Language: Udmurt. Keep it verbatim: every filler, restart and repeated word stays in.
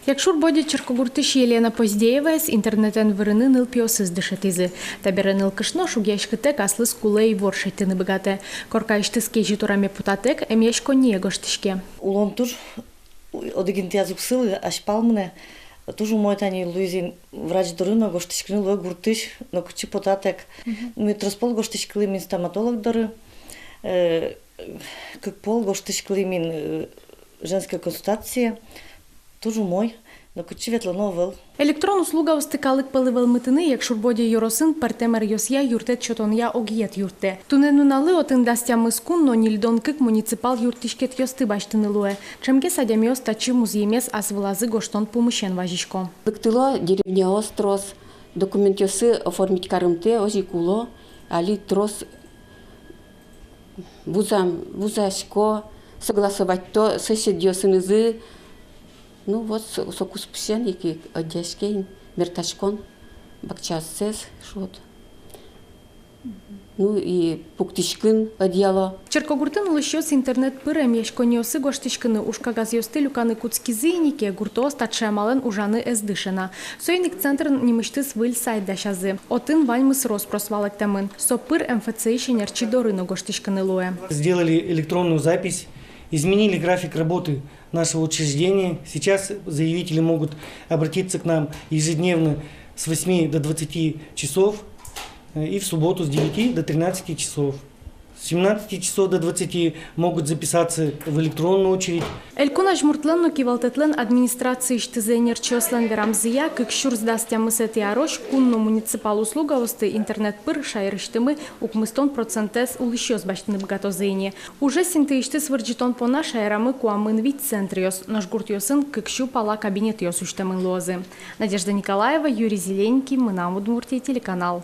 Якшур-Бӧдья черкогуртысь Елена Поздееваез интернетэн вырыны нылпиосыз дышетӥзы. Табере нылкышно шугъяськытэк аслыз кулэ ивор шедьтыны быгатэ. Коркаысьтыз кезьыт ураме потатэк эмъяськонние гожтӥське. Улон туж одӥг интыяз уг сылы, азьпал мынэ. Туж умой тани луиз ини, врач доры но гожтӥськыны луэ гуртысь, но кытчы потатэк. Мгм. Ми трос пол гожтӥськылӥм ини стоматолог доры, э, кык пол гожтӥськылӥм ини, э, женской консультацие. Туж умой, но кытчы ветлоно ӧвӧл. Электрон услугаосты калык пӧлы вӧлмытыны Якшур-Бӧдья ёросын пӧртэм ӧръёсъя юрттэт сётонъя огъет юрттэ. Туннэ нуналлы отын дас тямыс кун но ньыльдон кык муниципал юрттӥськетъёсты басьтыны луэ. Ӵемгес адямиос татчы музъемез ас вылазы гожтон пумысен вазисько. Лыктыло деревняос трос, документъёссы оформить карымтэ, озьы ик уло, али трос вузам, вузасько, согласовать-то соседъёсынызы. Ну вот, со, со куспысен ик, ик ӧдъяське ини, мертаськон, бакчаоссэс, шуод. Ну и пуктӥськыны ӧдъяло. Черкогуртын улӥсьёс интернет пыр эмъяськонниосы гожтӥськыны, ужкагазъёсты люканы кутскизы ини ке, гуртоос таӵе амалэн ужаны ӧз дыше на. Соин ик центрын нимысьтыз выль сайт дасязы. Отын ваньмыз рос-прос валэктэмын. Со пыр МФЦ-ысь ӧнерчи доры но гожтӥськыны луэ. Сделали электронную запись, изменили график работы нашего учреждения. Сейчас заявители могут обратиться к нам ежедневно с восьми до двадцати часов, э, и в субботу с девяти до тринадцати часов. С семнадцати часов до двадцати могут записаться в электронную очередь. Элькун Азьмуртлэн но Кивалтэтлэн администрациысьтызы ӧнерчиослэн верамзыя, кык сюрс дас тямысэтӥ арозь кун но муниципал услугаосты интернет пыр шаерысьтымы укмыстон процентэз улӥсьёс басьтыны быгатозы ини. Ужез интыысьтыз вырӟытон понна шаерамы куамын вить центръёс, нош гуртъёсын кык сю пала кабинетъёс усьтэмын луозы. Надежда Николаева, Юрий Зеленький, «Мынам Удмуртие» телеканал.